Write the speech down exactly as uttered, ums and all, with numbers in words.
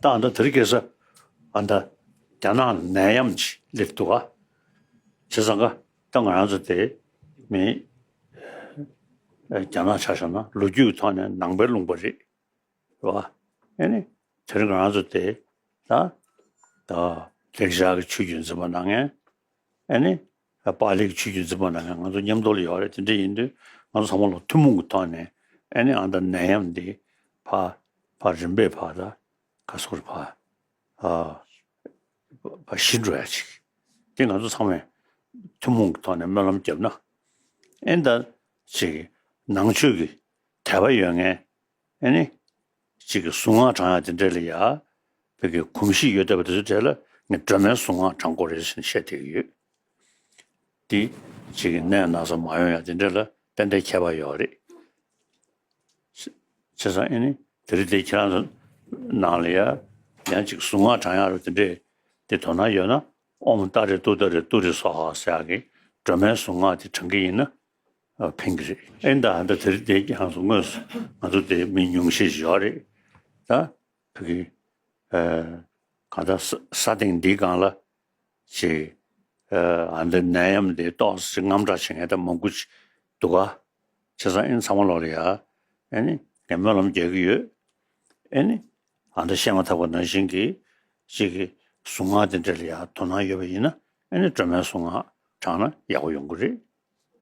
ད་ཨ་ད་དེ་རིང་ཁ་སང་ཨ་ད་རྒྱ་ནག་ནད་ཡམས་ཅིག་སླེབས་འདུག་ག་བྱས་ཙང་ཀ་ད་ང་རང་ཚོ་དེ་མི་རྒྱ་ནག་ཆ་བཞག་ན་ལོ་རྒྱུས་ཀྱི་ཐོག་ནས་ནང་པའི་ལུང་པ་རེད། རེད་བ། ཨེ་ནི། དེ་རིང་ང་རང་ཚོ་དེ་ད་ད་ལེགས་སྦྱར་གྱི་ཆོས་བརྒྱུད་འཛིན་པ་གནང་མཁན། ཨེ་ནི། པཱ་ལིའི་ཆོས་བརྒྱུད་འཛིན་པ་གནང་མཁན་ང་ཚོ་མཉམ་དུ་ལ་ཡོད་རེད། དེ་འདྲ་ཡིན་དུས་ང་ཚོ་ཚང་མ་ལ་ཐུན་མོང་གི་ཐོག་ནས་ཨེ་ནི་ཨ་ད་ནད་ཡམས་འདི་ཕར་ཕར་རིམ་པས་ཕར་ད་ག་སོར་ཕར་ཨ་ཕར་ཞི་འགྲོ་ཡ་ཅིག་དེ་ང་ཚོ་ཚང་མས་ཐུན་མོང་གི་ཐོག་ནས་སྨོན་ལམ་བརྒྱབ་ན་ཨེ་ད་ཅིག་ནང་ཆོས་ཀྱི་དད་པ་ཡོད་མཁན། ཨེ་ནི། གཅིག་གི་གཟུངས་སྔགས་བགྲང་ཡག་དེ་འདྲ་ལ་ཡ། བོད་ཀྱི་གོམས་གཤིས་ཡོད་བསྡད་པ་དེ་ཚོའི་གྲས་ལ་ངས་སྒྲོལ་མའི་གཟུངས་སྔགས་བགྲང་དགོས་རེད་ཟེར་ནས་བཤད་བསྡད་ཀྱི་ཡོད། འདི་གཅིག་གི་ནད་ན་ཚ་མ་ཡོང་ཡག་དེ་འདྲ་ལ་ཏན་ཏན་ཁྱད་པར་ཡོད་རེད། བྱས་ཙང་ཨེ་ནི་དེ་རིང་དེ་ཁྱེད་རང་ཚོ་ནང་ལ་ཡ་ཡང་གཅིག་གཟུངས་སྔགས་བགྲང་ཡག་རེད་དེ་འདྲས་དེ་དོ་སྣང་ཡོད་ན་ཨོཾ་ཏཱ་རེ་ཏུཏྟཱ་རེ་ཏུ་རེ་སྭཱ་ཧཱ་ཟེར་ཡག་གི་སྒྲོལ་མའི་གཟུངས་སྔགས་དེ་བགྲང་གི་ཡིན་ན། ཨ་ཕན་གྱི་རེད། ཨེ་ད་ད་དེ་རིང་དེ་ཀྱང་སོ་དངོས་སུ་ང་ཚོ་དེ་མི་ཉུང་ཤས་ཤིག་ཡོད་རེད། ད་བོད་ཀྱི་ཨ་གང་ལྟར་ས་ས་སྟེང་འདིའི་སྒང་ལ་ཅིག་ཨ་འདི་ནད་ཡམས་འདི་ཏོག་ཙམ་དངངས་སྐྲག་བྱེད་མཁན་ད་མང་པོ་ཅིག་འདུག་ག་བྱས་ཙང་ཨེ་ཚང་མ་ལོག་ལ་ཡ་ཨེ་ནི་ངས་སྨོན་ལམ་རྒྱག་གི་ཡོད། ཨེ་ནི་ཨ་ད་བཤད་མ་ཐག་པ་ནང་བཞིན་གྱི་ཅིག་གི་གཟུངས་སྔགས་དེ་འདྲ་ལ་ཡ་དོ་སྣང་ཡོད་པ་ཡིན་ན་ཨེ་ནི་སྒྲོལ་མའི་གཟུངས་སྔགས་བགྲངས་ན་ཡག་པོ་ཡོང་གི་རེད།